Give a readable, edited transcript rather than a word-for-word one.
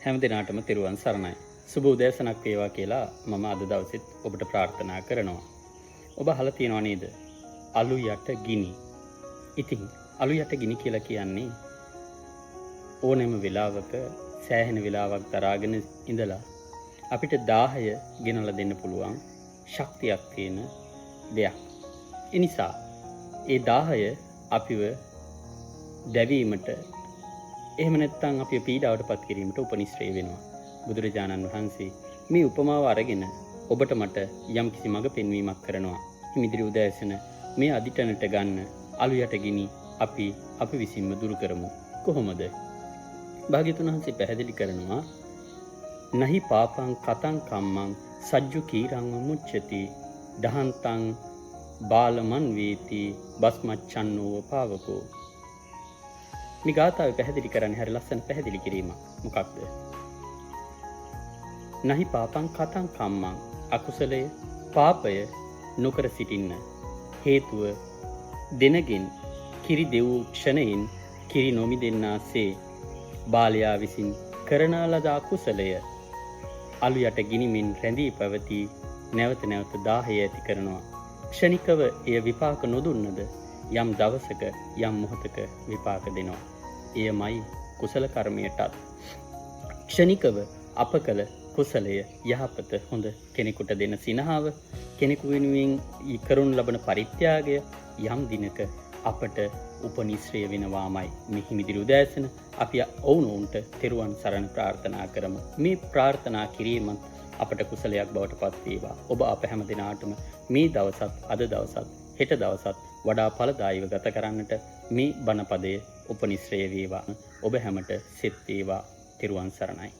හැම දිනාටම තෙරුවන් සරණයි. සුබ උදෑසනක් වේවා කියලා මම අද දවසෙත් ඔබට ප්‍රාර්ථනා කරනවා. ඔබ අහලා තියෙනව නේද? අලු යට ගිනි. ඉතින් අලු යට ගිනි කියලා කියන්නේ ඕනෑම වෙලාවක සෑහෙන වෙලාවක් දරාගෙන ඉඳලා අපිට දාහය ගෙනලා දෙන්න පුළුවන් ශක්තියක් තියෙන දෙයක්. ඒ නිසා ඒ දාහය අපිව දැවීමට, එහෙම නැත්නම් අපිව පීඩාවට පත් කිරීමට උපනිශ්‍රේ වෙනවා. බුදුරජාණන් වහන්සේ මේ උපමාව අරගෙන ඔබට මට යම්කිසි මඟ පෙන්වීමක් කරනවා. හිමිදිරි උදෑසන මේ අදිටනට ගන්න අලු යට ගිනි අපි අපි විසින්ම දුරු කරමු. කොහොමද? භාග්‍යතුන් වහන්සේ පැහැදිලි කරනවා, නහි පාපං කතං කම්මං සජ්ජු කීරං මුච්ඡති දහන්තං බාලමන් වේති බස්මච්ඡන්නෝව පාවකෝ. මේ ගාථාව පැහැදිලි කරන්නේ හරි ලස්සන පැහැදිලි කිරීමක්. මොකක්ද? නහි පාපං කතං කම්මං, අකුසලය පාපය නොකර සිටින්න හේතුව දෙනගෙන් කිරි දෙව් ක්ෂණයෙන් කිරි නොමිදෙන්නාසේ බාලයා විසින් කරන ලද අකුසලය අලු යට ගිනිමින් රැඳී පැවති නැවත නැවත දාහය ඇති කරනවා. ක්ෂණිකව එය විපාක නොදුන්නද යම් දවසක යම් මොහොතක විපාක දෙනවා. එයමයි කුසල කර්මයටත්. ක්ෂණිකව අප කළ කුසලය, යහපත, හොඳ කෙනෙකුට දෙන සිනහව, කෙනෙකු වෙනුවෙන් කරනු ලබන පරිත්‍යාගය යම් දිනක අපට උපනිශ්‍රය වෙනවාමයි. මේ හිමිදිරි උදෑසන අපි ඔවුනොවුන්ට තෙරුවන් සරණ ප්‍රාර්ථනා කරමු. මේ ප්‍රාර්ථනා කිරීමත් අපට කුසලයක් බවට පත් වේවා. ඔබ අප හැම දිනාටම මේ දවසත්, අද දවසත්, හෙට දවසත් වඩා ඵලදායීව ගත කරන්නට මේ බණපදය උපනිශ්‍රය වේවා. ඔබ හැමට සෙත් වේවා. තෙරුවන් සරණයි.